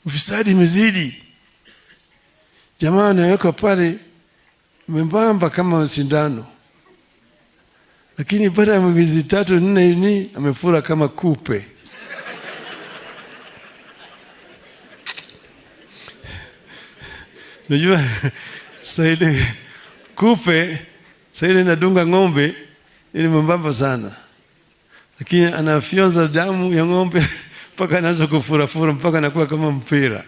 Ufisadi imezidi, jamaa anawekwa pale membamba kama sindano, lakini baada ya miezi 3 4 ni amefura kama kupe. Unajua saa ile kupe, saa ile inadunga ng'ombe ili membamba sana, lakini anafyonza damu ya ng'ombe mpaka anaanza kufurafura mpaka anakuwa kama mpira.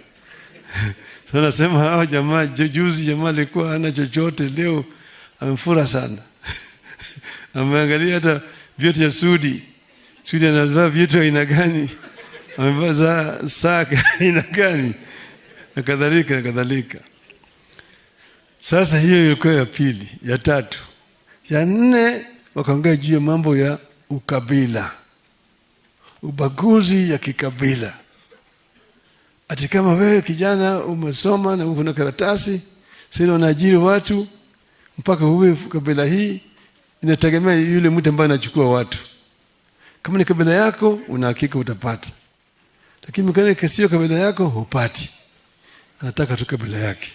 Sasa nasema hawa jamaa, juzi jamaa alikuwa hana chochote, leo amefura sana. Ameangalia hata viatu ya Sudi. Sudi anavaa viatu aina gani? Amevaa saa aina gani? Na kadhalika na kadhalika. Sasa hiyo ilikuwa ya pili. Ya tatu, ya nne, wakaongea juu ya mambo ya ukabila, ubaguzi ya kikabila. Ati kama wewe kijana umesoma na uko na karatasi, sasa unaajiri watu mpaka uwe kabila hii, inategemea yule mtu ambaye anachukua watu. Kama ni kabila yako, una hakika utapata, lakini kama sio kabila yako, hupati. Anataka tu kabila yake.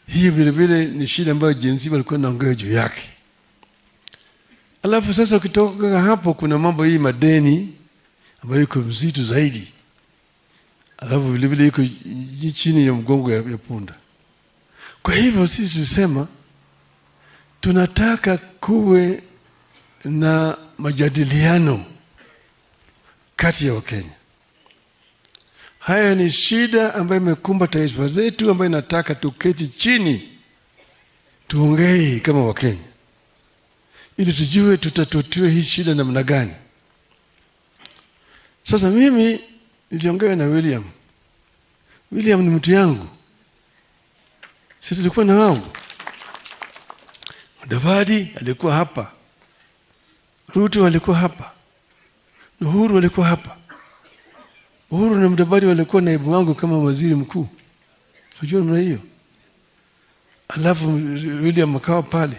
Hii vile vile ni shida ambayo Gen Z walikuwa wanaongea juu yake. Alafu sasa ukitoka hapo, kuna mambo hii madeni ambayo iko mzito zaidi, alafu vile vile iko chini ya mgongo ya punda. Kwa hivyo sisi tulisema tunataka kuwe na majadiliano kati ya Wakenya. Haya ni shida ambayo imekumba taifa zetu, ambayo inataka tuketi chini tuongee kama Wakenya ili tujue tutatutue hii shida namna gani. Sasa mimi niliongea na William. William ni mtu yangu, si tulikuwa na wao. Mudavadi alikuwa hapa, Ruto alikuwa hapa, Uhuru alikuwa hapa. Uhuru na Mudavadi walikuwa naibu wangu kama waziri mkuu, unajua namna hiyo. Alafu William akawa pale,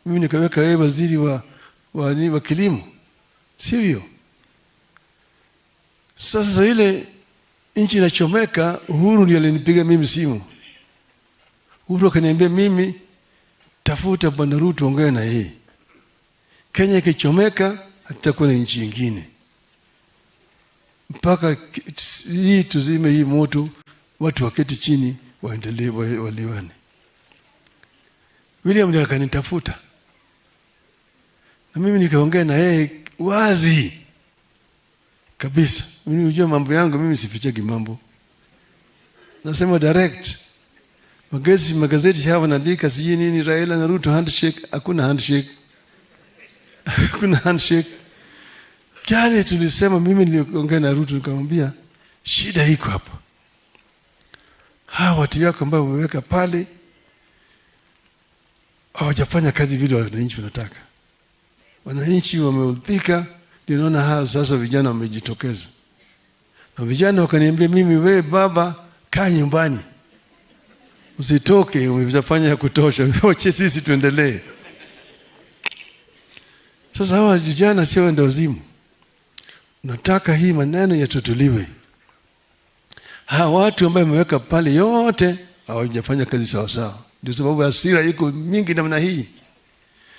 mimi nikaweka yeye waziri wa kilimo, sivyo? Sasa ile nchi inachomeka, Uhuru ndiye alinipiga mimi simu. Uhuru akaniambia mimi, tafuta Bwana Ruto, ongea na yeye. Kenya ikichomeka, hatutakuwa na nchi nyingine mpaka hii tuzime hii moto, watu waketi chini waendelee waliwane. William ndiye akanitafuta na mimi nikaongea na yeye wazi kabisa. Mimi unajua mambo yangu, mimi sifichagi mambo, nasema direct. Magazeti hawa wanaandika sijui nini, Raila na Ruto handshake. Hakuna handshake, hakuna handshake. Kale tulisema, mimi niliongea na Ruto nikamwambia shida iko hapa, hawa watu yako ambao wameweka pale hawajafanya kazi vile wananchi wanataka. Wananchi wameudhika, ndio naona hao sasa vijana wamejitokeza, na vijana wakaniambia mimi, wewe baba, kaa nyumbani usitoke, umefanya ya kutosha, wache sisi tuendelee. Sasa hawa vijana sio wenda wazimu, nataka hii maneno yatatuliwe. Hawa watu ambao wameweka pale yote hawajafanya kazi sawa sawa, ndio sababu hasira iko mingi namna hii.